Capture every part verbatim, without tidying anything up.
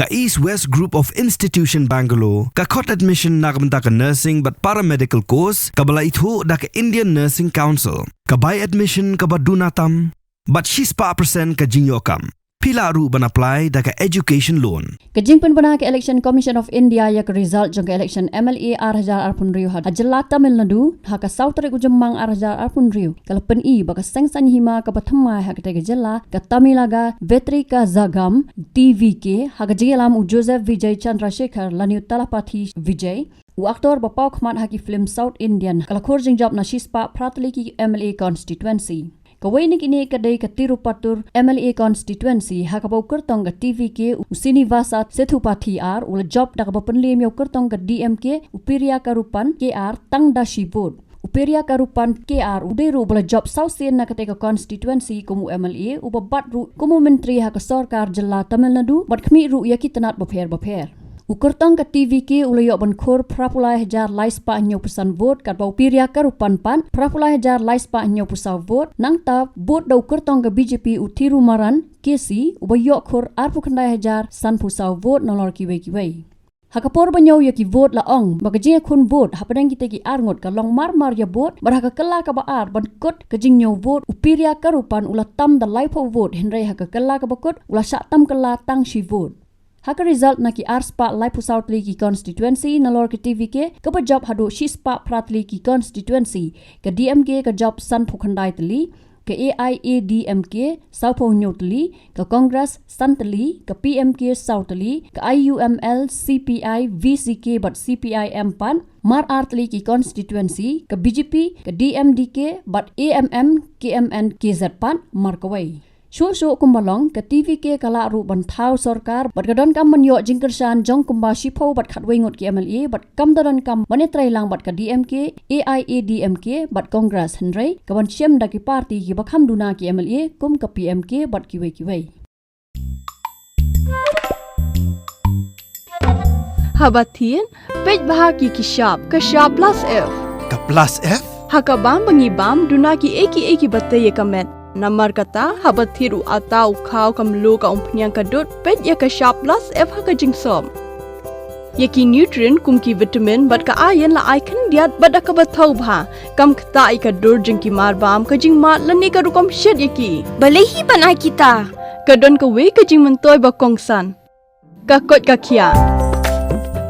Ka East West Group of Institution Bangalore ka khot admission na ka bynta ka nursing bad paramedical course kaba la ithuh da ka Indian Nursing Council. Ka bai admission kaba duna tam bad shispah percent ka jingïoh kam. Phi lah ruh ban apply da ka education loan. Ka jingpynbna ka Election Commission of India ïa ka result jong ka election M L A ar hajar arphew hynriew ha jylla Tamil Nadu ha ka saw tarik u Jymmang ar hajar arphew hynriew ka la pyni ba ka seng saiñ hima kaba thymmai ha katei ka jylla, ka Tamilaga Vetrika Jagam, T V K, ha ka jingïalam u Joseph Vijay Chandrasekhar lane u Thalapathy Vijay, u actor ba paw khmat ha ki film South Indian, ka la khur jingjop na shispah phra tylli ki M L A constituency. Kawei na kine ka dei ka Tirupattur M L A constituency, ha kaba u kyrtong ka T V K u Srinivasa Sethupathi R u la jop da kaba pynliem ïa u kyrtong ka D M K u Piriya Karuppan K R tang da shi vote. U Piriya Karuppan K R u dei ruh ba la jop saw sien na katei ka constituency kum u M L A, uba bat ruh kum u myntri ha ka sorkar jylla Tamil Nadu bad khmih ruh ïa ki tnat bapher bapher. U kyrtong ka T V K u la ïoh ban khur phra phew lai hajar lai spah hynñiew phew san vote, katba u Piriya Karuppan pat phra phew lai hajar lai spah hynñiew phew saw vote. Nangta vote da u kyrtong ka B J P u Thirumaran K C uba ïoh khur arphew khyndai hajar san phew saw vote nalor kiwei kiwei. Ha ka por ba ñiew ïa ki vote la ong ba ka jingïakhun vote hapdeng kitei ki ar ngut ka long mar mar ïa vote, bad ha ka kylla kaba ar ban kut ka jingñiew vote u Piriya Karuppan u la tam da laiphew vote, hynrei ha ka kylla kaba kut u la shah tam kylla tang shi vote. Ha ka result na ki ar spah laiphew saw tylli ki constituency nalor ka T V K kaba jop haduh shi spah phra tylli ki constituency, ka D M K ka jop sanphew khyndai tylli, ka A I A D M K sawphew hynñiew tylli, ka Congress san tylli, ka P M K saw tylli, ka I U M L, C P I, V C K bad C P I M pat mar ar tylli ki constituency, ka B J P, ka D M D K bad A M M K M N K Z pat mar kawei. Shuh shuh kumba long, ka T V K ka lah ruh ban thaw sorkar bad ka donkam ban ïoh jingkyrshan jong kumba shiphew bad khatwei ngut ki M L A bad kam da donkam ban ïatrei lang bad ka D M K, A I A D M K bad Congress, hynrei ka ban shem da ki party kiba kham duna ki M L A kum ka P M K bad kiwei kiwei. Haba thied, peit bha ki ki shap, ka shap plus F. Ka plus F? Ha ka bam ba ngi bam, duna ki ei ki ei kiba tei ïa ka met. Namar kata, haba thied u atta u khaw ka mluh ka umphniang ka dud, peit ïa ka shap plus F ha ka jingsop. Ïa ki nutrient kum ki vitamin bad ka iron la ai khyndiat bad da kaba thaw bha. Kam ktah ïa ka dur jong ki mar bam, ka jingmad lane ka rukom shet ïa ki. Balei hi ban ai kita? Ka don kawei ka jingmyntoi ba kongsan. Ka koit ka khiah.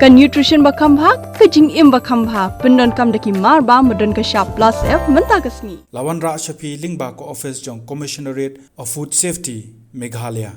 Ka nutrition ba kham bha, ka jingim ba kham bha. Pyndonkam da ki mar bam ba don ka shap plus F mynta ka sngi. La wanrah sha phi lyngba ka office jong Commissionerate of Food Safety, Meghalaya.